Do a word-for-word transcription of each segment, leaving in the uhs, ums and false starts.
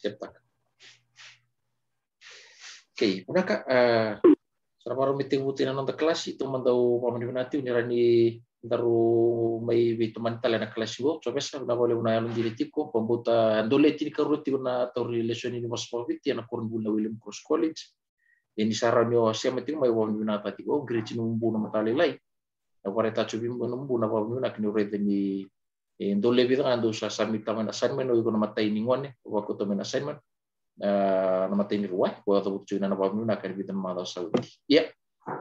Septaka. Okay, vinaka. Sa na vakarau me tekivu tiko na noda kalasi, tou mada au vakamanavinaka tiko ni rawa ni daru mai veitomani tale na kalasi qo. Jovesa, vinaka vakalevu na yalodina tiko, vakabauta dou le tinikarua tiko na tauri lesoni ni vosa vakaviti ena koronivuli na William Cross College. Ia ni sa rawa ni o sema tiko mai, vakavinavinaka tiko, au qiriti nomu bu na mataka lailai. Au vakaraitaka tiko vei nomu bu na vakavinavinaka ni au raica ni e dou le vica ga dou sa submit-taka mai na assignment, o iko na imatai ni gone o vakauta mai na assignment, na imatai ni rua, o cavuta tiko na vakavinavinaka ena vica na macawa sa oti. Ia,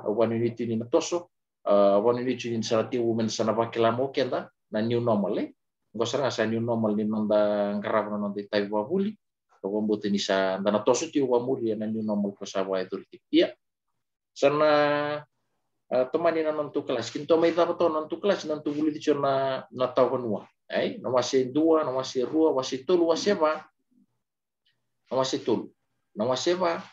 au vakanuinui tiko ni na toso, au vakanuinui tiko ni sa na tekivu me da sa na vakila mai o keda na new normal, e. Qo sara ga sa new normal ni noda qarava na noda itavi vakavuli. Au vakabauta ni sa da na toso tiko vakamuria na new normal ko sa vakayacori tiko. Ia, sa na tomani na nodatou kalasi. Keitou mai cava toka na nodatou kalasi, na nodatou vulica tiko na, na tawa vanua. Ai, na wase dua, na wase rua, wase tolu, wase va. Na wase tolu, na wase va,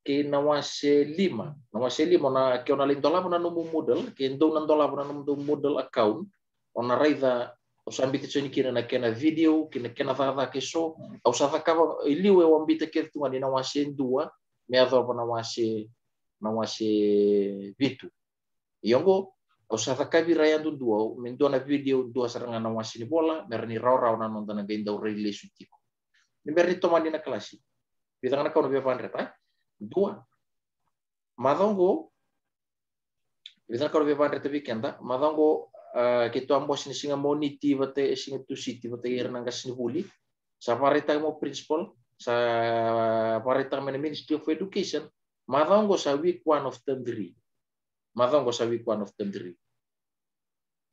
kei na wase lima. Na wase lima, na ke o na lai dolava na nomu Moodle, ke dou na dolava na nomudou Moodle account, o na raica, au sa biuta tiko yani kina na kena video, kei na kena cakacaka eso. Au sa cakava i liu, au a biuta kece tu ga ni na wase dua me yacova na wase, na wase vitu. Ia oqo, au sa cakavi ira yadudua, me dua na video, dua sara ga na wase ni vola, me rawa ni rawarawa na noda na qai dau rai lesu tiko. Ni bera ni tomani na kalasi, vica ga na ka au na via vakadreta, e? Dua. Macawa oqo, vica ga na ka au na via vakadreta vei keda. Macawa oqo, a, keitou a bose ni siga Moniti vata, e, siga Tusiti vata kei ira na qasenivuli. Sa vakaraitaka mai o principal, sa vakaraitaka mai na Ministry of Education. Macawa oqo sa week one of term three. Macawa oqo sa week one of term three.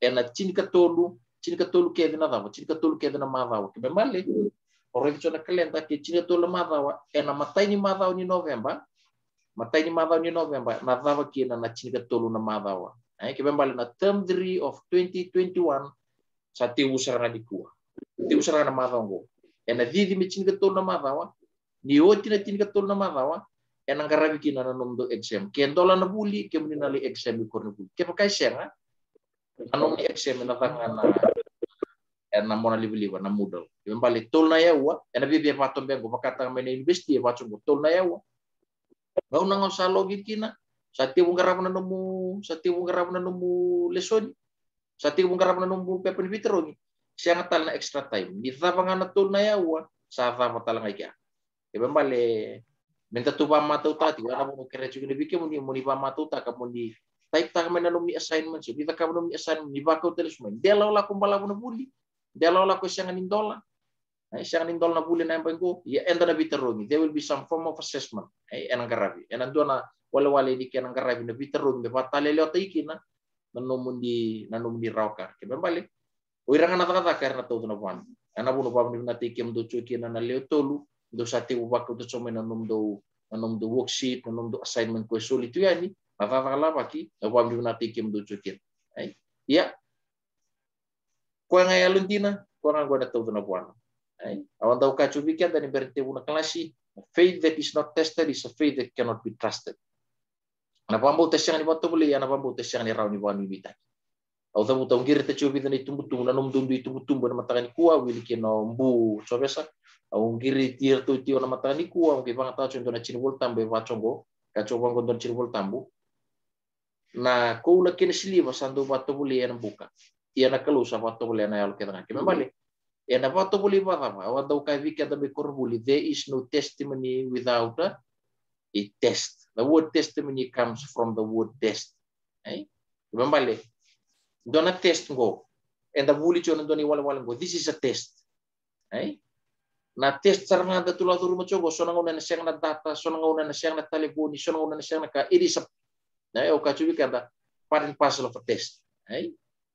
Ena tinikatolu, tinikatolu kece na cava, tinikatolu kece na macawa. Ke me bale, o raica tiko na kaleda, ke tinikatolu na macawa, ena imatai ni macawa ni Noveba, imatai ni macawa ni Noveba, na cava kina na tinikatolu na macawa. E, ke me bale na term three of twenty twenty-one, sa tekivu sara ga nikua. Tekivu sara ga na macawa oqo. Ena cici me tinikatolu na macawa, ni oti na tinikatolu na macawa, ena qaravi kina na nomudou exam. Ke dola na vuli, kemuni na lai exam i koronivuli. Kevaka e sega, na nomuni exam ena caka ga na, ena monalivaliva, na Moodle. Ke me bale tolu na yaua, ena viavia vatobe oqo, vakataka mai na university, e vatobe tolu na yaua. Gauna ga o sa login kina, sa tekivu qarava na nomu, sa tekivu qarava na nomu lesoni. Sa tekivu qarava na nomu pepa ni veitarogi. Sega tale na extra time. Ni cava ga na tolu na yaua, sa cava tale ga i kea. Ke me bale, me datou vakamatautaka tiko, ena vanua kerea tiko kina vei kemuni, mo ni vakamatautaka, mo ni type-taka mai na nomuni assignment, se ni cakava nomuni assignment, ni vakauta lesu mai. De lako lako balavu na vuli, de lako lako e sega ni dola. E, sega ni dola na vuli ena yabaki qo, ia eda na veitarogi. There will be some form of assessment. E, ena qaravi. Ena dua na walewale ni kena qaravi na veitarogi me vakataleleotaki kina na nomuni, na nomuni rawa ka. Ke me bale, o ira ga na cakacaka era na tauca na vua. Ena vuna, vakavinavinakataki kemudou tiko kina na lewe tolu, dou sa tekivu vakauta tiko mai na nomudou, na nomudou worksheet, na nomudou assignment ko e soli tu yani, na cakacaka lavaki, au vakavinavinakataki kemudou tiko kina. Ai? Ia, koya ga e yalodina, koya ga qo ena tauca na vuana. Ai? Au a dau kaya tiko vei keda ni bera ni tekivu na kalasi, a faith that is not tested is a faith that cannot be trusted. Na vakabauta e sega ni vakatovolei, a na vakabauta e sega ni rawa ni vakanuinuitaki. Au cavuta, au qirita tiko vica na itubutubu, na nomudou dui tubutubu ena mataka nikua, wili kina o Bu Jovesa. Au qiriti iratou tiko na mataka nikua, au qai vakayagataka tiko e dua na tiki ni Volatabu e vaka tiko qo, ka tiko vaqo e dua na tiki ni Volatabu. Na koula kei na siliva sa dau vakatovolei ena buka. Ia na Kalou sa vakatovolei ena yalo kece ga. Ke me bale, ena vakatovolei vakacava? Au a dau kaya vei keda mai koronivuli, there is no testimony without a, a test. The word testimony comes from the word test. Ai? Ke me bale, dua na test qo. Eda vuli tiko ena dua na iwalewale qo. This is a test. Ai? Na test sara ga datou lako curuma tiko qo, so na gauna ena sega na data, so na gauna ena sega na talevoni, so na gauna ena sega na ka, it is a, na, au kaya tiko vei keda, part and parcel of a test. Ai?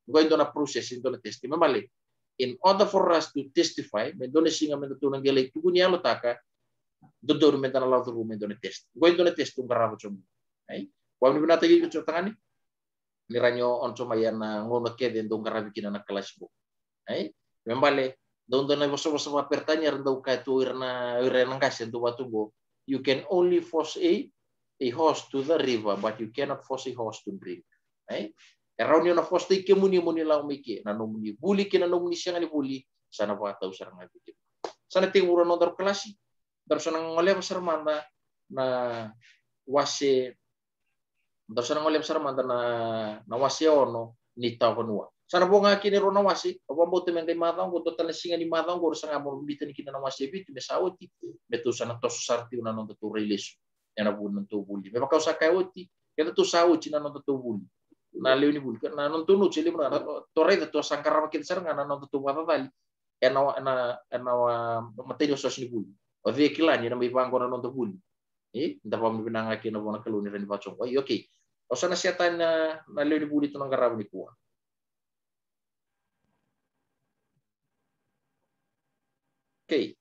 Qo e dua na process, e dua na test. Ke me bale, in order for us to testify, me dua na siga me datou na qai lai tukuni yalotaka, dodonu me da na lako curuma e dua na test. Qo e dua na test, au qarava tiko qo. Ai? Au vakavinavinakataki iko tiko tagane, ni rawa ni o, o na tiko mai ena gauna kece dou qaravi kina na kalasi qo. Ai? Me bale, dau dua na ivosavosa vakaperitania era dau kaya tu, ira na, ira na qase dau vaka tu qo, you can only force a, a horse to the river, but you cannot force a horse to drink. Ai? E rawa ni o na force-taki kemuni mo ni lako mai ke. Na nomuni vuli kei na nomuni sega ni vuli, sa na vakatau sara ga vei kemuni. Sa na tekivu na nodaru kalasi, daru sa na goleva sara mada na wase, daru sa na goleva sara mada na, na wase ono ni Tawa Vanua. Sa na vo ga kina e rua na wase, au vakabauta me qai macawa oqo, dua tale na siga ni macawa oqo, sa ga mo biuta ni kina na wase e vitu me sa oti, me tou sa na toso sara tiko na nodatou rai lesu ena vuku ni nodatou vuli. Me vaka au sa kaya oti, keda tou sa oti na nodatou vuli. Na lewe ni vuli, na nodatou notes e levu na, na, tou raica tou sa qarava kece sara ga na nodatou vakacacali ena, ena, ena matai ni osooso ni vuli. O cei e kila ni na mai vaqo na noda vuli? E, da vakavinavinaka kina vua na Kalou ni rawa ni vaqo. Ai, okay. Au sa na set tani na, na lewe ni vuli tou na qarava nikua. Okay.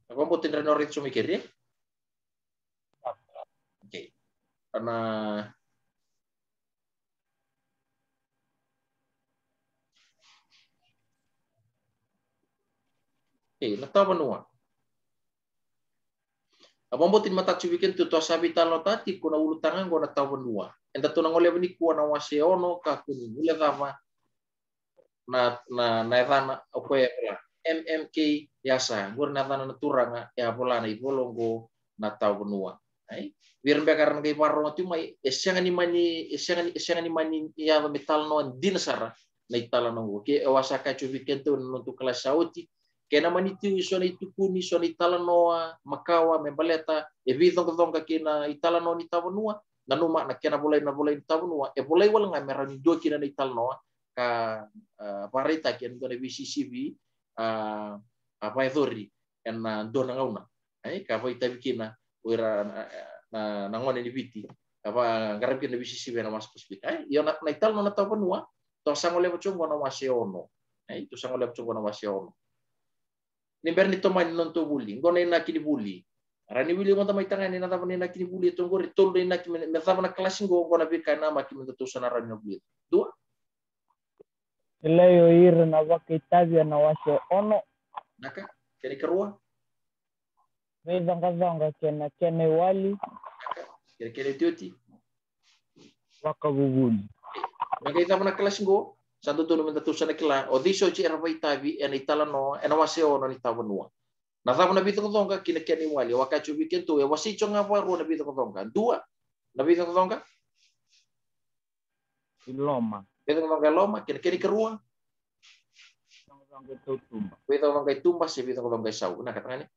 Au vakabauta ni rawa ni o raica sobu mai keri, e? Okay. Ana, okay, na Tawa Vanua. Au vakabauta ni matata tiko vei kedatou, tou sa veitalanoataka tiko na ulutaga oqo na Tawa Vanua. Edatou na goleva nikua na wase ono ka kua ni guilecava na, na, na yacana o koya e vola. M M K Yasa, oqori na yacana na turaga e a vola na ivola oqo na Tawa Vanua. Ai? Vei ira beka era na qai vakarorogo tiko mai, e sega ni mani, e sega ni, e sega ni mani yaco me talanoa dina sara na italanoa oqo. Ke au a sa kaya tiko vei kedatou ena nodatou kalasi sa oti, ke na mani tiko e so na itukuni, so na italanoa makawa me baleta e veicoqacoqa kei na italanoa ni Tawa Vanua, nanuma na kena volai, na volai ni Tawa Vanua e volai wale ga me rawa ni dua kina na italanoa ka, a, vakaraitaki ena dua na veisisivi, a, a vakayacori ena dua na gauna. Ai, ka vakaitavi kina o ira na, na, na gone ni Viti ka vaqaravi kina na veisisivi ena wasa Pasifika. Ai, io na, na italanoa na Tawa Vanua, tou sa goleva tiko oqo na wase ono. Ai, tou sa goleva tiko oqo na wase ono. Ni bera ni tomani na nodatou vuli, oqo na inaki ni vuli. Rawa ni wili mada mai tagane na cava na inaki ni vuli e tu oqori, tolu na inaki me, me cava na kalasi oqo, oqo na veika e namaki me datou sa na rawa ni na vulica. Dua. Kilai o ira na vakaitavi ena wase ono. Naka, kena ikarua. Veicoqacoqa kei na kena iwali. Naka, kena, kena iotioti. Vakavuvuli. Me qai cava na kalasi oqo, sa dodonu me datou sa na kila o cei soti era vakaitavi ena italanoa ena wase ono ni Tawa Vanua. Na cava na veicoqacoqa kei na kena iwali? Au a kaya tiko vei kedatou e wasei tiko ga vakarua na veicoqacoqa. Dua, na veicoqacoqa i loma. Veicoqacoqa i loma, kei na kena ikarua. Veicoqacoqa i tuba. Veicoqacoqa i tuba se veicoqacoqa i sau. Vinaka tagane.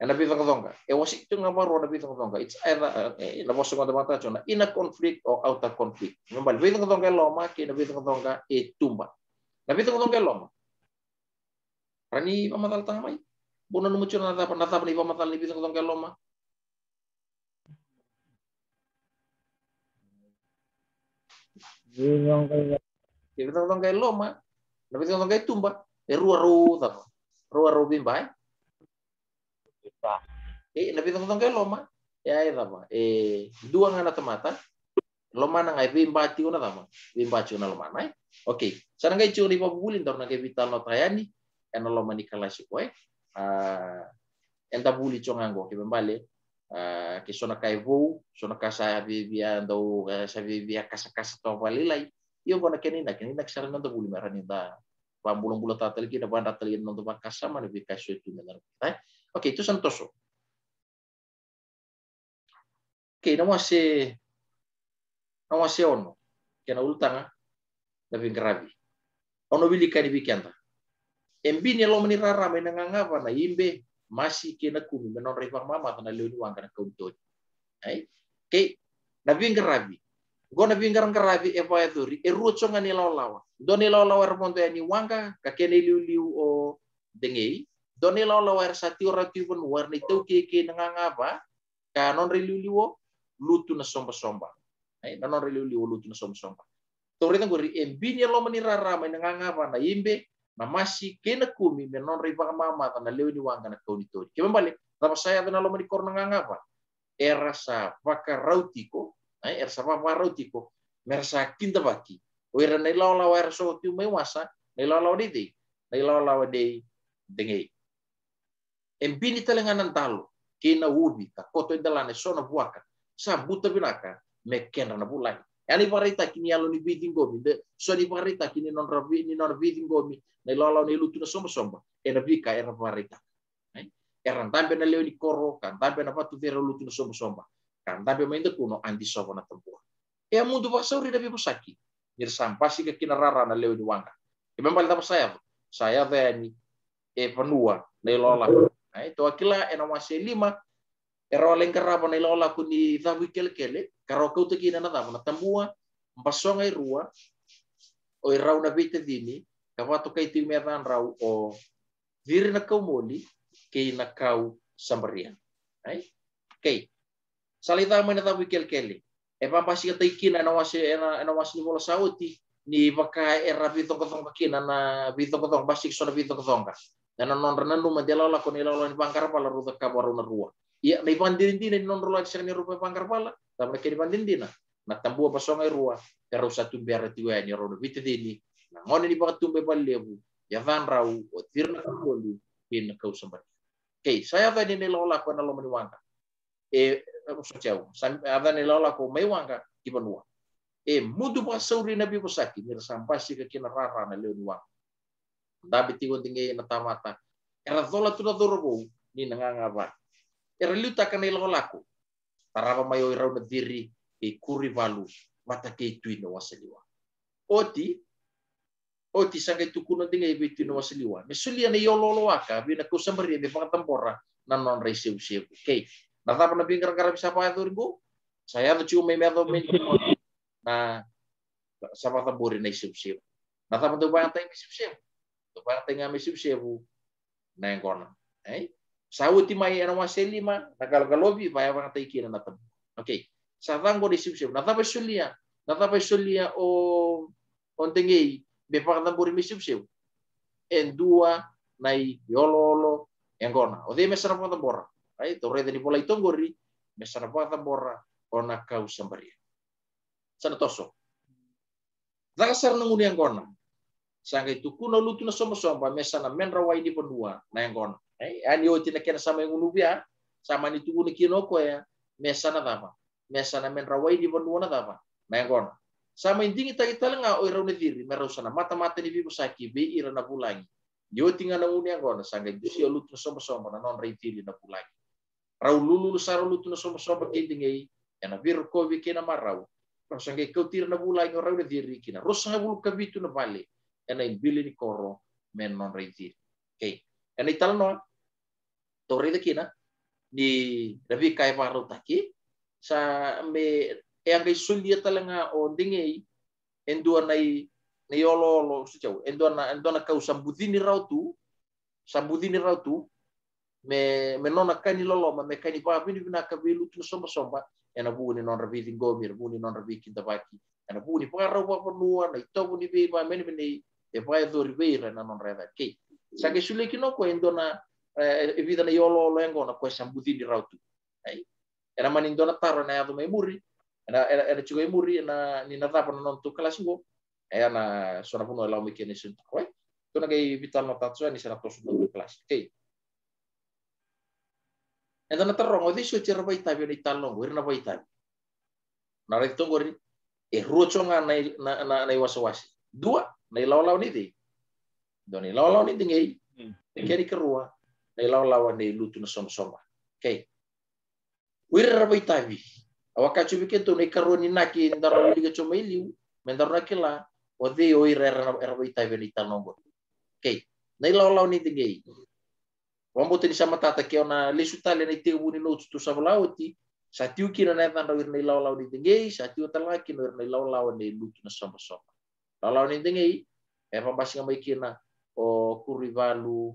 Ena veicoqacoqa e wasei tiko ga vakarua na veicoqacoqa. It's either, e, na vosa oqo da matata tiko na inner conflict or outer conflict. Me baleta veicoqacoqa i loma kei na veicoqacoqa i tuba. Na veicoqacoqa i loma, rawa ni vakamacalataka mai? Bau nanuma tiko na cava, na cava na ivakamacala ni veicoqacoqa i loma? Veicoqacoqa i loma, na veicoqacoqa i tuba, e rua rau cava? Rua rau veiba, e? E, na veicoqacoqa i loma, e a e cava? E dua ga na tamata lomana ga e veiba tiko na cava? Veiba tiko na lomana, e? Okay. Sa na qai tiko na ivakavuvuli, daru na qai veitalanoataka yani ena loma ni kalasi oqo, e? A, eda vuli tiko ga oqo, kena ibalebale, a, ke so na ka e vou, so na ka sa viavia dau, e, sa viavia kasakasa toka vakalailai. Ia oqo na kena inaki, na inaki sara ni noda vuli me rawa ni da vakabulabulataka tale kina, vakadra tale kina na noda vakasama, na veika e so e tu me da na, e? Okay, tou sa na toso. Okay, na wase, na wase ono, kena ulutaga, na veiqaravi. Au na wilika yani vei keda. E bini e loma ni rarama ina gagava na ibe, masi kei na kumi me nodra ivakamamaca na lewe ni waqa na kau ni toni. Ai? Okay, na veiqaravi. Oqo na veiqaraqaravi e vakayacori e rua tiko ga na ilawalawa. Dua na ilawalawa era vodo yani i waqa ka kena iliuliu o Degei. Dua na ilawalawa era sa tiko rawa tu i vanua, era na itaukei kei na gagava ka nodra iliuliu o Lutu na Sobasoba. Ai, na nodra iliuliu o Lutu na Sobasoba. Tou raica oqori, e bini e loma ni rarama ina gagava na ibe, na masi kei na kumi me nodra ivakamamaca na lewe ni waqa na kau ni toni. Kena ibalebale, cava sa yaco ena loma ni koro na gagava? Era sa vakarau tiko, ai, era sa vavakarau tiko me ra sa kidavaki o ira na ilawalawa era soko tiko mai wasa, na ilawalawa nei cei? Na ilawalawa nei Degei. E bini tale ga na dalo kei na uvi ka koto e delana e so na vuaka sa buta vinaka me kedra na vulagi. E na ivakaraitaki ni yalo ni veiciqomi, de so ni vakaraitaki ni nodra vei, ni nodra veiciqomi na ilawalawa ni lutu na sobasoba, e na veika era vakaraitaka. Era dabe na lewe ni koro, ka dabe na vatu cere o lutu na sobasoba, ka dabe mai dakuna o Adi Sova na Tabua. E a mudu vakasauri na veivosaki ni ra sa basika kina rara na lewe ni waqa. E me bale cava sa yaco? Sa yaco yani e vanua na ilawalawa. Ai, tou a kila e na wase e lima, e rawa lai qarava na ilawalawa ni cavu i kelekele, ka rawa kauta kina na cava? Na Tabua, Basoga e rua, o i rau na veitacini, ka vakatokai tiko me yacadrau o Ciri na Kaumoli kei na Kau Sabaria. Ai? Okei. Sa lai cava mai na cavu i kelekele? E vakabasikataki kina e na wase, e na, e na wase ni vola sa oti, ni vaka era veicoqacoqa kina na veicoqacoqa, basika so na veicoqacoqa. E na nodra nanuma de lakolako na ilawalawa ni vaqara vala rau cakava rau na rua. Ia na ivakadinadina ni nodra lako ni sega ni rau vaqara vala, cava na kena ivakadinadina? Na Tabua, Basoga e rua, e rau sa tubera tiko yani e rau na veitacini, na gone ni vakatubu e valelevu, yacadrau o Ciri na Kaumoli kei na Kau Sabaria. Okei, sa yaco yani na ilawalawa e na loma ni waqa. E, e, soti au, sa yaco yani na ilawalawa mai waqa ki vanua. E mudu vakasauri na veivosaki ni ra sa basika kina rara na lewe ni waqa. Dabe tiko o Degei, na tamata. Era cola tu na cauravou ni na gagava. Era liutaka na ilawalawa. Tarava mai o i rau na Ciri kei Kuru i Valu vata kei Tui na Wasaliwa. Oti, oti sa qai tukuna o Degei vei Tui na Wasaliwa me solia na ioloolo waka vei na Kau Sabaria me vakacabora na nodra isevusevu. Okei. Na cava na veiqaraqaravi sa vakayacori qo? Sa yaco tiko mai me yaco mai na, sa vakacabori na isevusevu. Na cava dau vakayagataki me isevusevu? Dau vakayagataki ga me isevusevu na yaqona. Ai? Sa oti mai e na wase e lima na qaloqalovi, vakayagataki kina na Tabua. Okei. Sa ca qo na isevusevu. Na cava e solia? Na cava e solia o, o Degei me vakacabori me isevusevu? E dua na ioloolo yaqona. O cei me sa na vakacabora? Ai, tou raica ni volai toqori, me sa na vakacabora o na Kau Sabaria. Sa na toso. Caka sara na gunu yaqona. Sa qai tukuna o Lutu na Sobasoba me sa na medra wai ni vanua na yaqona. Ai, a ni oti na kena sa mai gunuvi ya, sa mani tukuna kina o koya me sa na cava? Me sa na medra wai ni vanua na cava? Na yaqona. Sa mai digitaki tale ga o i rau na Ciri me rau sa na matamata ni veivosaki vei ira na vulagi. Ni oti ga na gunu yaqona, sa qai dusia o Lutu na Sobasoba na nodra icili na vulagi. Rau lululu sara o Lutu na Sobasoba kei Degei e na veirokovi kei na marau. Rau sa qai kauti ira na vulagi o rau na Ciri ki na ruasagavulu ka vitu na vale e na ibili ni koro me nodra icili. Okei. E na italanoa tou raica kina ni na veika e vakarautaki, sa me, e a qai solia tale ga o Degei e dua na i, na ioloolo, soti au, e dua na, e dua na kau sa bucini rawa tu, sa bucini rawa tu, me, me nona ka ni loloma, me ka ni vakavinavinaka vei Lutu na Sobasoba e na vuku ni nodra veiciqomi, e na vuku ni nodra veikidavaki, e na vuku ni vakarau vakavanua, na itovo ni veivakamenemenei e vakayacori vei ira e na nodra yaca. Okei. Sa qai solia kina o koya e dua na, e, e vica na ioloolo yaqona o koya sa bucini rawa tu. Ai? E na mani dua na taro e na yaco mai muri, e na, e na, e na tiko i muri, e na, ni na cava na nodatou kalasi qo. E a na so na vanua e lako mai kina e so na taro, e? Tou na qai veitalanoataka tiko yani ni sa na toso na nodatou kalasi. Okei. Eda na taroga, o cei soti era vakaitavi e na italanoa qo, ira na vakaitavi? Na raici toqori, e rua tiko ga na i, na, na, na iwasewase. Dua, na ilawalawa nei cei? Dua na ilawalawa nei Degei. Mm. Na kena ikarua, na ilawalawa nei Lutu na Sobasoba. Okei. O ira era vakaitavi. Au a kaya tiko vei kedatou na ikarua ni inaki daru na wilika tiko mai liu, me daru na kila o cei o ira era, era vakaitavi e na italanoa qo. Okei. Na ilawalawa nei Degei. Vakabauta ni sa matata ke o na lesu tale e na itekivu ni notes tou sa vola oti, sa tiko kina na yacadrau ira na ilawalawa nei Degei, sa tiko tale ga kina o ira na ilawalawa nei Lutu na Sobasoba. Lawalawa nei Degei, e vakabasika mai kina o Kuruivalu,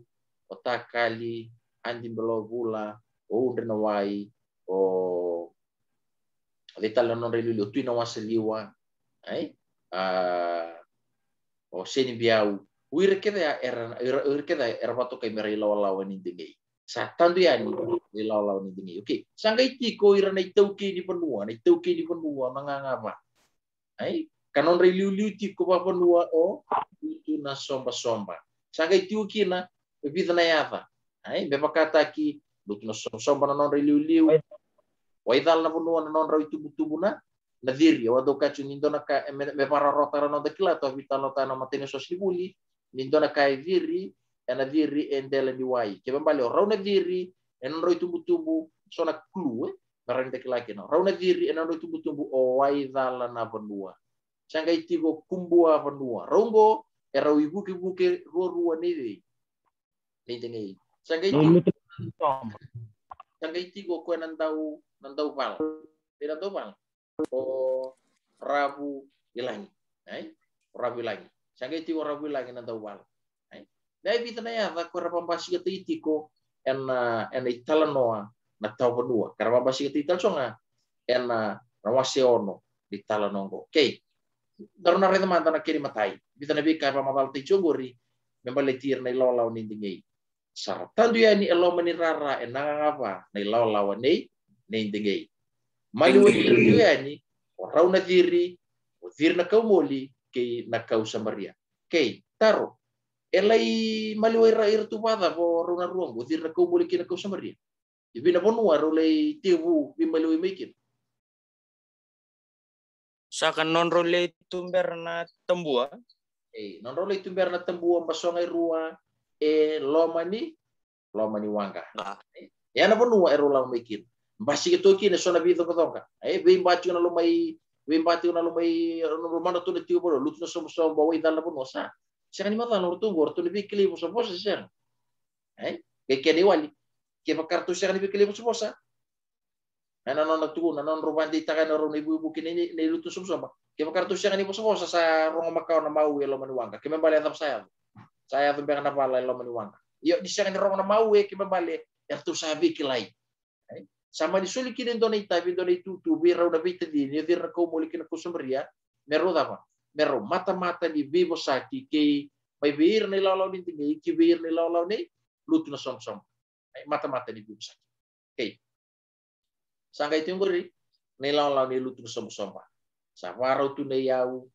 o Takali, Adi Belovula, o Udrenawai, o, o cei tale na nodra iliuliu, o Tui na Wasaliwa, ai? A, o Senibiau, o ira kece ya era, ira, ira kece ya era vakatokai me ra ilawalawa nei Degei. Sa tadu yani na ilawalawa nei Degei. Okei, sa qai tiko ira na itaukei ni vanua, na itaukei ni vanua, na gagava. Ai, ka nodra iliuliu tiko vakavanua o Lutu na Sobasoba. Sa qai tiko kina e vica na yaca. Ai, me vakataki Lutu na Sobasoba na nodra iliuliu. Waicalanavanua na nodra itubutubu na na ciri, au a dau kaya tiko ni dua na ka, e, me, me vakarawarawataka na noda kila, tou a veitalanoataka na matai ni soso ni vuli, ni dua na ka e ciri, ena ciri e dela ni wai. Kena ibalebale o rau na ciri, ena nodrau itubutubu, so na clue, e, me rawa ni da kila kina. Rau na ciri, ena nodrau itubutubu, o Waicalanavanua. Sa qai tiko Kubuavanua. Rau oqo, e rau ivukevuke ruarua nei cei? Nei Degei. Sa qai tiko, sa qai tiko o koya na dau, na dauvala. Vei na dauvala. O Ravuilagi. Ai? O Ravuilagi. Sa qai tiko o Ravuilagi na dauvala. Ai? Na e vica na yaca ko era vabasikataki tiko ena, ena italanoa na tawa vanua. Ka ra vabasikataki tale so ga ena, na wase ono ni talanoa oqo. Okay. Daru na raica mada na kena imatai. Vica na veika e vakamacalataki tiko oqori me baleti ira na ilawalawa nei Degei. Sa ra tadu yani e loma ni rara e Nagagava na ilawalawa nei, nei Degei. Maliwai ira tu yani o rau na ciri, o ciri na kaumoli kei na kau Samaria. Kei, taro, e lai maliwai ira, ira tu vakacava o rau na rua oqo, o ciri na kaumoli kei na kau Samaria? E vei na vanua e rau lai tevu veimaliwai mai kina? Sa ka nodrau lai tubera na tabua. Ei, nodrau lai tubera na tabua, basoga e rua, e loma ni, loma ni waqa. A. E, e na vanua e rau lako mai kina. Basika toka kina e so na veicoqacoqa. E, veiba tiko na loma i, veiba tiko na loma i, na loma na tou na tiko vanua, lutu na sobasoba, Waicalanavanua, sa. Sega ni macala o ratou oqo, o ratou na veikilai vosavosa, sega. E, kei kena iwali. Kevaka ratou sega ni veikilai vosavosa. E na nona tukuna, na nodrau vakadeitaka yani o rau na ivukevuke nei, nei, nei lutu na sobasoba. Kevaka ratou sega ni vosavosa, sa rogo makawa na mawe e loma ni waqa. Kena ibalebale e cava sa yaco? Sa yaco beka na vala e loma ni waqa. Io, ni sega ni rogo na mawe, kena ibalebale e ratou sa veikilai. Ai? Sa mani soli kina e dua na itavi, e dua na itutu vei rau na veitacini, o cei ira na kaumoli kei na kau Samaria, me rau cava? Me rau matamata ni veivosaki kei mai vei ira na ilawalawa nei Degei, kei vei ira na ilawalawa nei lutu na sobasoba. Ai, matamata ni veivosaki. Okay. Sa qai tiko oqori na ilawalawa nei lutu na sobasoba. Sa vakarau tu na iyau,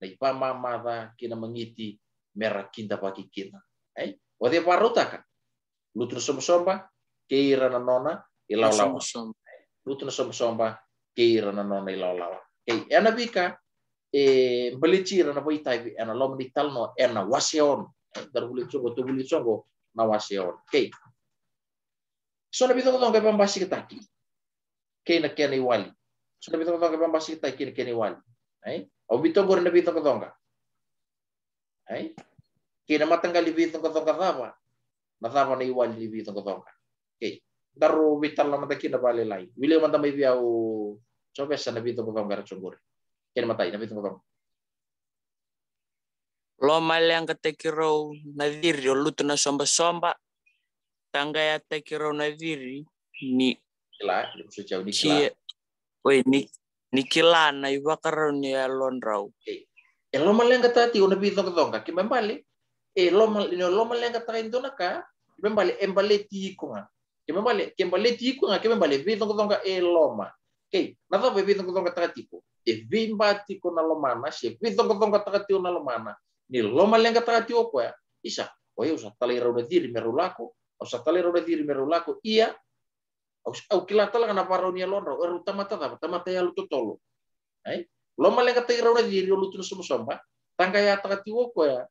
na ivamamaca kei na magiti me ra kidavaki kina. Ai? O cei e vakarautaka? Lutu na sobasoba kei ira na nona ilawalawa. Sobasoba. Lutu na sobasoba kei ira na nona ilawalawa. Okay, e na veika e baleti ira na vakaitavi e na loma ni talanoa e na wase ono. Daru vulica soqo, tou vulica soqo na wase ono. Okay. So na veicoqacoqa e vabasikataki kei na kena iwali. So na veicoqacoqa e vabasikataki kei na kena iwali. Ai? Au biuta oqori na veicoqacoqa. Ai? Kei na mataqali veicoqacoqa cava? Na cava na iwali ni veicoqacoqa? Okay. Daru veitalanoa mada kina vakalailai. Wilika mada mai vei au, Jovesa, na veicoqacoqa era tiko oqori. Kena imatai, na veicoqacoqa. Lomaleqataki rau na ciri o lutu na sobasoba. Taqayataki rau na ciri ni kila, ni kila. Oi, ni, ni kila na ivakarau ni yalodrau. Okay. E lomaleqataki tiko na veicoqacoqa, kena ibalebale e loma, ni lomaleqataki e dua na ka, kena ibalebale e baleti iko ga. Kena ibalebale, ke baleti iko ga, kena ibalebale e veicoqacoqa e loma. Okay, na cava e veicoqacoqataka tiko? E veiba tiko na lomana, se veicoqacoqataka tiko na lomana ni lomaleqataka tiko o koya. Isa, o yau sa talai rau na ciri me rau lako, au sa talai rau na ciri me rau lako, ia au, au kila tale ga na ivakarau ni yalodrau, e rau tamata cava? Tamata yalototolo. Ai? Lomaleqataki rau na ciri o lutu na sobasoba, taqayataka tiko o koya,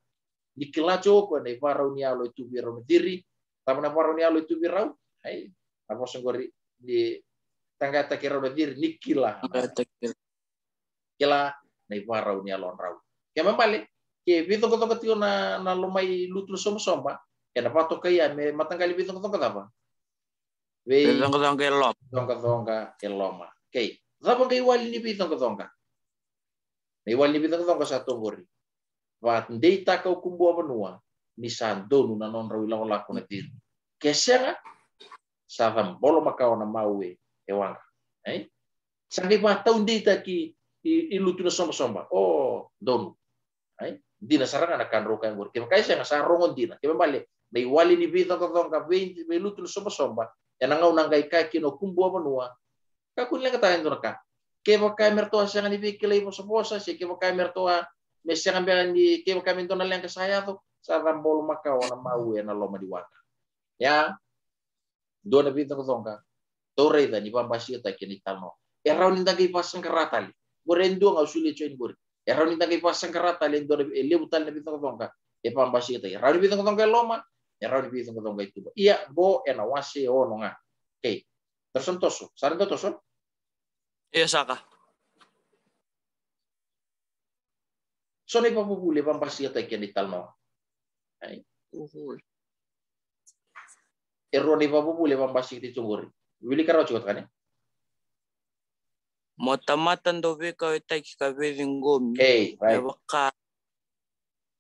ni kila tiko o koya na ivakarau ni yalo e tu vei rau na ciri. Cava na ivakarau ni yalo e tu vei rau? Ai, na vosa oqori, ni taqayataki rau na ciri ni kila. Taqayataki. Kila na ivakarau ni yalodrau. Kena ibalebale, ke veicoqacoqa tiko na, na loma i lutu na sobasoba, ena vakatokai ya me mataqali veicoqacoqa cava? Vei, veicoqacoqa e loma. Coqacoqa e loma. Okay. Cava qai iwali ni veicoqacoqa? Na iwali ni veicoqacoqa sa tu oqori. Vakadeitaka o Kubuavanua ni sa donu na nodrau ilakolako na ciri. Ke sega, sa cabolo makawa na mawe e waqa. Ai? Sa qai vakataudeitaki i, i lutu na sobasoba. O, donu. Ai? Dina sara ga na ka drau kaya oqori. Kevaka e sega, sa rogo dina. Kena ibalebale na iwali ni veicoqacoqa vei, vei lutu na sobasoba, ena gauna qai kaya kina o Kubuavanua, kakua ni leqataka e dua na ka. Kevaka me ratou a sega ni veikilai vosavosa, se kevaka me ratou a, me sega beka ni, kevaka me dua na leqa sa yaco, sa cabolo makawa na mawe ena loma ni waqa. Ia, dua na veicoqacoqa tou raica ni vabasikataki ena italanoa. E rawa ni da qai vasaqara tale. Qori e dua ga au solia tiko yani qori. E rawa ni da qai vakasaqara tale e dua na, e levu tale na veicoqacoqa e vakabasikataki. E rawa ni veicoqacoqa e loma, e rawa ni veicoqacoqa e tuba. Ia qo ena wase ono ga. Okay. Daru sa na toso, sa na dau toso? Ia saka. So na ivakavuvuli e vakabasikataki ena italanoa. Ai. Vuvuli. E rua na ivakavuvuli e vakabasikataki tiko qori. Wilika rawa tiko, takane. Mo tamata dau veikauwaitaki ka veiciqomi. Okay, right. Me vaka.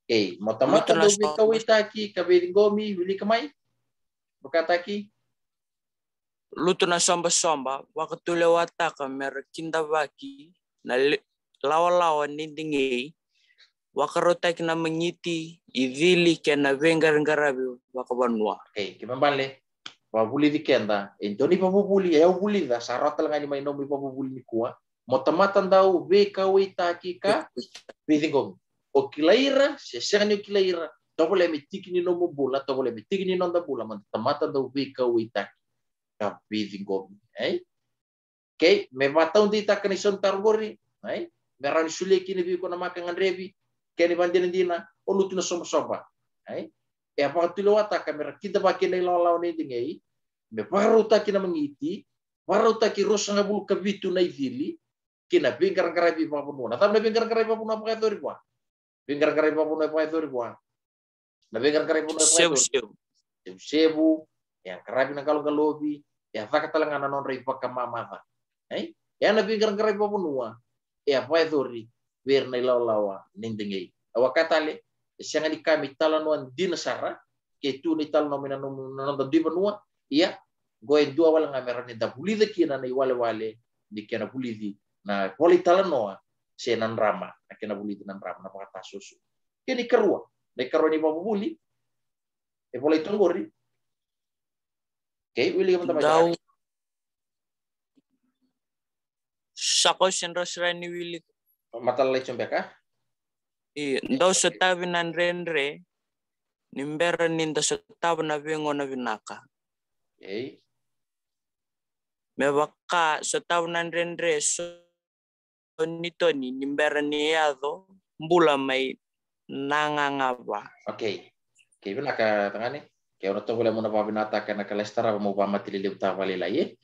Okay, mo tamata dau veikauwaitaki ka veiciqomi, wilika mai. Vakataki. Lutu na sobasoba, vakatulewataka me ra kidavaki na le-, lawalawa ni digei, vakarautaki na magiti, icili kei na veiqaraqaravi vakavanua. Okay, kena ibalebale, vakavulici keda e dua na ivakavuvuli e au vulica, sa rawa tale ga ni mai nomu ivakavuvuli nikua. Mo tamata dau veikauwaitaki ka veiciqomi. O kilai ira se sega ni o kilai ira, tovolea me tiki ni nomu bula, tovolea me tiki ni noda bula, mo tamata dau veikauwaitaki ka veiciqomi, ai? Okay, me vakataudeitaka na isau ni taro qori, ai? Me rawa ni solia kina vei iko na maka e gadrevi. Kena ivakadinadina, o lutu na sobasoba, ai? E a vakatulewataka me ra kidavaki na ilawalawa ni digei, me vakarautaki na magiti, vakarautaki ruasagavulu ka vitu na icili, kei na veiqaraqaravi vakavanua. Na cava na veiqaraqaravi vakavanua vakayacori vua? Veiqaraqaravi vakavanua e vakayacori vua. Na veiqaraqaravi vakavanua e vakayacori. Sevusevu. Sevusevu, e a qaravi na qaloqalovi, e a caka tale ga na nodra ivakamamaca. Ai? E a na veiqaraqaravi vakavanua e a vakayacori vei ira na ilawalawa ni digei. Au a kaya tale, e sega ni ka me italanoa dina sara, ke tu na italanoa mai na nomu, na noda dui vanua, ia, qo e dua wale ga me rawa ni da vulica kina na iwalewale ni kena vulici na volaitalanoa se na drama, na kena vulici na drama, na vakatasuasua. Kena ikarua, na ikarua ni ivakavuvuli e volai tu qori. Okay, wilika mada mai. Dau. Sa kau se drau sara ni wilika. Matata lai tu beka. Io, dau sotavi na dredre ni bera ni da sotava na veigauna vinaka. Okay. Me vaka sotava na dredre so ni toni ni bera ni yaco bula mai na gagava. Okay. Okay, vinaka tagane. Ke au na tovolea mo na vakavinakataka ena kalasi tarava, mo vakamatei lelevu taka vakalailai, e?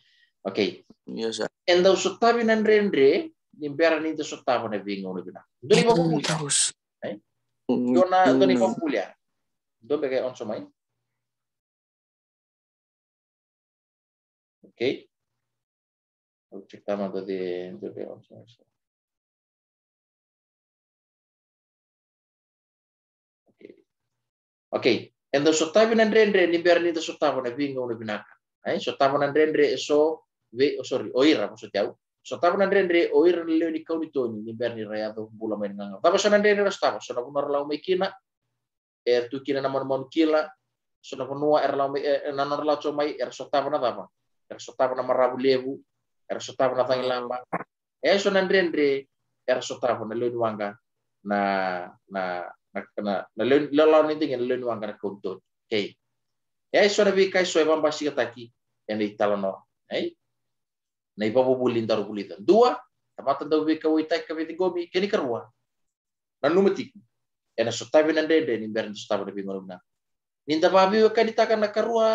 Okay. Io sara. E dau sotavi na dredre ni bera ni da sotava na veigauna vinaka. Dua na ivakavuvuli. Dua na, dua na ivakavuvuli ya. Dua beka e on so mai. Okay. Au check tale mada de, de, de, okay. Okay. E dau sotavi na dredre ni bera ni da sotava na veigauna vinaka. Ai, sotava na dredre e so, vei, oh, sorry, o ira, vosoti au. Sotava na dredre o ira na lewe ni kau ni toni ni bera ni ra yaco bula mai na gagava. Cava so na dredre era sotava? So na vanua ra lako mai kina, era tu kina na manumanu kila. So na vanua era lako mai, e, na nodra lako tiko mai, era sotava na cava? Era sotava na maravu levu, era sotava na cagilaba. E so na dredre era sotava na lewe ni waqa, na, na, na, na, na lewe, lewe ni waqa, na kau ni toni. Okay. E so na veika e so e vakabasikataki ena italanoa. Ai? Na ivakavuvuli daru vulica. Dua, tamata dau veikauwaitaki ka veiciqomi. Kena ikarua, nanuma tiko, ena sotavi na dredre ni bera ni da sotava na veigauna vinaka. Ni da vakaveiwekanitaka na ikarua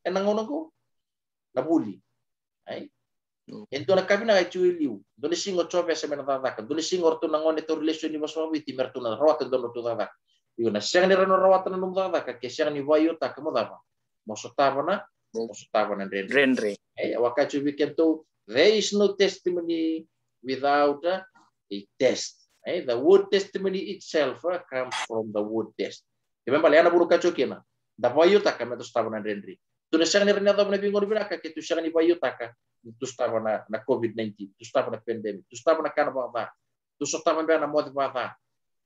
ena gauna qo, na vuli. Ai? E dua na ka vinaka e tu e liu. Dua na siga o Jovesa me na cakacaka. Dua na siga o ratou na gone tauri lesoni ni vosa vakaviti me ratou na rawata e dua na nodratou cakacaka. Io, na sega ni rawa ni rawata na nomu cakacaka ke sega ni vakaiotaka mo cava? Mo sotava na, mo sotava na dredre. Dredre. E, au a kaya tiko vei kedatou, there is no testimony without a, a test. E, the word testimony itself, uh, comes from the word test. Kena ibalebale, ya na vuna au kaya tiko kina, da vakaiotaka me da sotava na dredre. Tou na sega ni rawa ni yacova na veigauna vinaka ke tou sega ni vakaiotaka ni tou sotava na, na COVID nineteen, tou sotava na pandemic, tou sotava na kana vakaca, tou sotava beka na moce vakaca.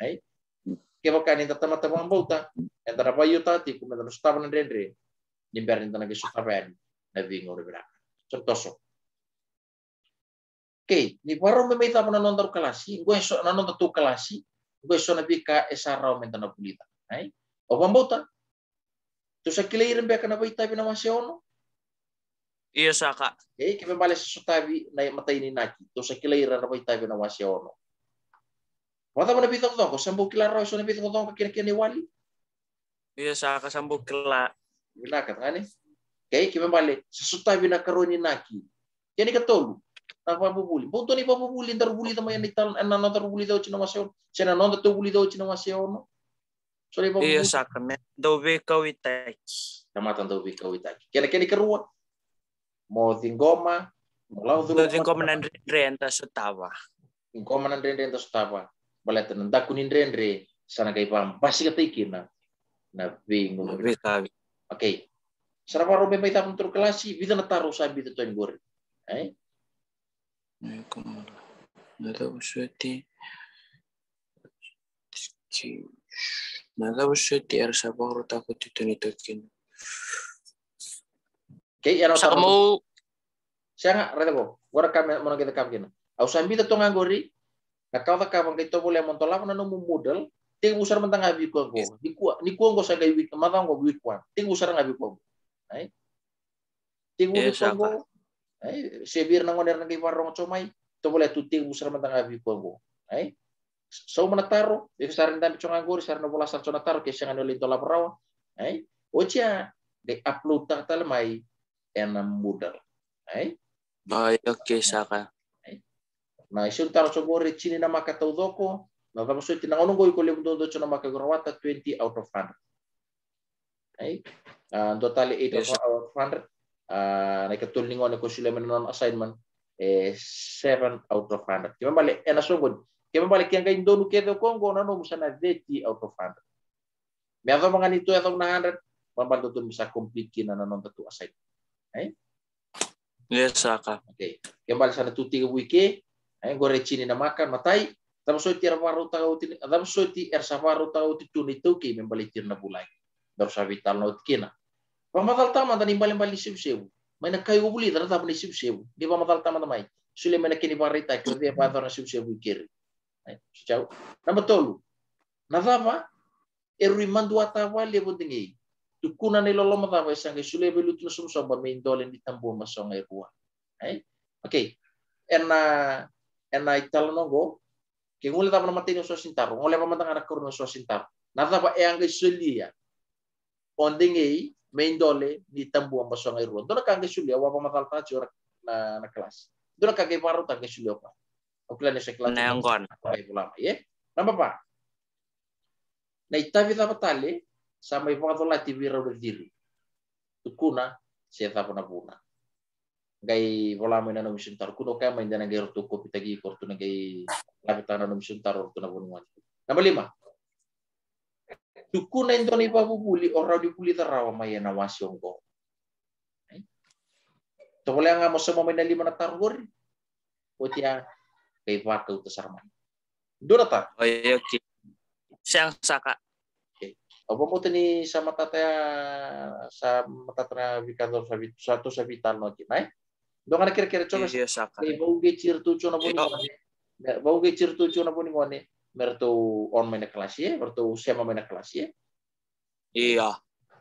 Ai? Kevaka ni da tamata vakabauta, eda na vakaiotaka tiko me da na sotava na dredre ni bera ni da na qai sotava yani na veigauna vinaka. Sa toso. Okay, ni vakarau me mai cava na nodaru kalasi, qo e so na nodatou kalasi, qo e so na veika e sa rawa me da na vulica. Ai? O vakabauta, tou sa kilai ira beka na vakaitavi na wase ono? Io saka. Okay, kevaka bale sa sotavi na imatai ni inaki, tou sa kilai ira na vakaitavi ena wase ono. Vakacava na veicoqacoqa? Sa bau kila rawa eso na veicoqacoqa kei na kena iwali? Io saka, sa bau kila. Vinaka tagane. Okay, kevaka bale sa sotavi na ikarua ni inaki, kena ikatolu na ivakavuvuli. Bau dua na ivakavuvuli daru vulica mai ena ital-, ena nodaru vulica oti na wase ono, se na nodatou vulica oti na wase ono? So na ivakavuvuli. Io saka, me dau veikauwaitaki. Tamata dau veikauwaitaki. Kena, kena ikarua, mo ciqoma, mo lako curuma, mo ciqoma na dredre eda sotava. Ciqoma na dredre eda sotava. Baleta na daku ni dredre sa na qai vakabasikataki kina na veigauna. Veikavi. Okay. Sa na vakarau me mai cava na nodaru kalasi, vica na taro au sa biuta tu yani qori. Ai? Na cava soti. Na cava soti era sa vakarautaka oti tu na itaukei? Okay, era sa mau. Sega, raica qo. Qo na ka me, mo na qai cakava kina. Au sa biuta toka ga qori. Na ka o cakava, qai tovolea mo dolava na nomu Moodle. Tekivu sara mada ga vei koya qo. Nikua, nikua qo sa qai week, macawa qo week one. Tekivu sara ga vei koya qo. Ai? Tekivu vei koya qo. Ai, se vei ira na gone era na qai vakarorogo tiko mai, tovolea tu tekivu sara mada ga vei koya qo. Ai? Sauma na taro, iko sa rawa ni dabe tiko ga qori, sa rawa ni vola sara tiko na taro ke sega ni o lai dolava rawa. Ai? Oti ya, qai upload taka tale mai ena Moodle. Ai? Ai, okay saka. Ai? Na isau ni taro tiko qori, Jini, na maka taucoko, na cava soti, na gauna qo iko levu duadua tiko na maka, iko rawata twenty out of hundred. Ai? A, dua tale eight out of hundred. A, na ikatolu ni gone ko solia mai na nona assignment, e seven out of hundred. Kevaka bale ena soqoni, kevaka bale ke qai donu kece o koya qo, na nomu sa na thirty out of hundred. Me yacova ga ni tou yacova na hundred, kevaka bale dodonu me sa complete kina na nodatou assignment. Ai? Io saka. Okay. Kevaka bale sa na tu tekivu i ke, ai, qori e Jini, na maka, matai, cava soti era vakarautaka oti, cava soti era sa vakarautaka oti tu na itaukei me baleti ira na vulagi. Daru sa veitalanoa oti kina. Vakamacalataka mada na ibalebale ni sevusevu. Mai na ka iko vulica, na cava na isevusevu. Ni vakamacalataka mada mai. Solia mai na kena ivakaraitaki, o cei e vakayacora na sevusevu i keri. Ai, so ciao. Naba tolu. Na cava e rui maduataka vakalevu o Degei? Tukuna na iloloma cava e sa qai solia vei Lutu na Sobasoba me idole ni Tabua Basoga e Rua? Ai? Okay. Ena, ena italanoa qo, ke gole cava na imatai ni wasewase ni taro, goleva mada ga na ikarua ni wasewase ni taro. Na cava e a qai solia o Degei me idole ni Tabua Basoga e Rua? Dua na ka qai solia, au a vakamacalataka tiko na, na kalasi. Dua na ka qai vakarautaka, qai solia o koya. Au kila ni sa kila na yaqona. Qai vola mai, e? Naba va. Na itavi cava tale sa mai vakacolati vei rau na ciri? Tukuna, se cava na vuna? Qai vola mai na nomu isau ni taro. Kua ni o kaya mai de na qai ratou kopitaki iko, ratou na qai lavetaka na nomu isau ni taro o ratou na vunigone. Naba lima. Tukuna e dua na ivakavuvuli o rawa ni vulica rawa mai ena wase oqo. Ai? Tovolea ga mo sauma mai na lima na taro qori. Oti ya, qai vakauta sara mai. Dua na taro. Oi, okay. Sega saka. Okay. Au vakabauta ni sa matata ya, sa matata na veika tou sa vei, sa tou sa veitalanoa kina, e? Dua ga na kerekere tiko. Io saka. Qai vakauqeti iratou tiko na vunigone. Io. Vakauqeti iratou tiko na vunigone me ratou on mai na kalasi, e? Me ratou sema mai na kalasi, e? Io.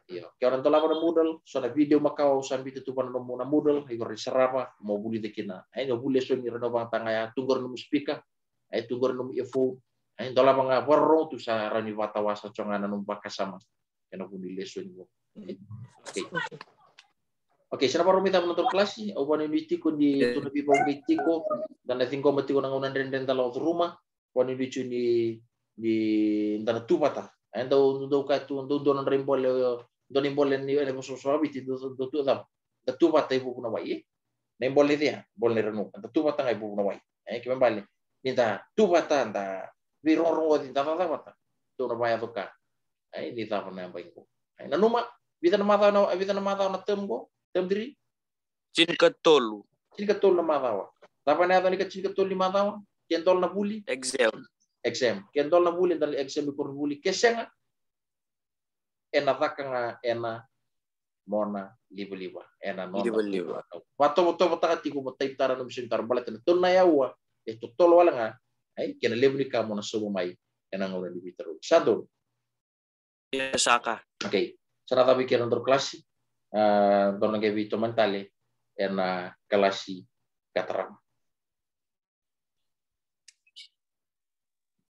Io. Ke o na dolava na Moodle, so na video makawa au sa biuta tu vua na nomu na Moodle, iko rawa ni sarava, mo vulica kina. Ai, na vuli lesoni, rawa ni o vakayagataka ga ya, tu qori nomu speaker. Ai, tu qori nomu earphone. Ai, dolava ga, vakarorogo tu, sa rawa ni vakatawa sara tiko ga na nomu vakasama ena vuku ni lesoni qo. Okay. Okay, sa na vakarau mai cava na nodaru kalasi, au vakanuinui tiko ni tou na veivakauqeti tiko, da na ciqoma tiko na gauna dredre da lako curuma, vakanuinui tiko ni, ni da na tu vata. E dau, dau kaya tu, dau dua na nodra ibole, dua na ibole ni, ena vosavosa vakaviti, dau, dau tu cava? Da tu vata i vuvu na wai, e? Na ibole ni cei ya? Ibole ni Ranuka. Da tu vata ga i vuvu na wai. E, kena ibalebale ni da tu vata, da veirogorogoci, da cakacaka vata, tou na vakayaco ka. E, ni cava na yabaki qo. E, nanuma, vica na macawa na, vica na macawa na term qo? Term three? Tinikatolu. Tinikatolu na macawa. Cava na yaca ni ka tinikatolu ni macawa? Ke dola na vuli? Exam. Exam. Ke dola na vuli, da exam i koronivuli. Ke sega, ena caka ga ena mona livaliva. Ena noda livaliva. Vakatovotovotaka tiko mo taitara na nomu isau ni taro, baleta na tolu na aua e totolo wale ga. Ai, kena levu ni ka mo na sauma mai ena gauna ni veitarogi. Sa donu? Io saka. Okay. Sa na cava i keri na nodaru kalasi? A, daru na qai veitomani tale ena kalasi ka tarava.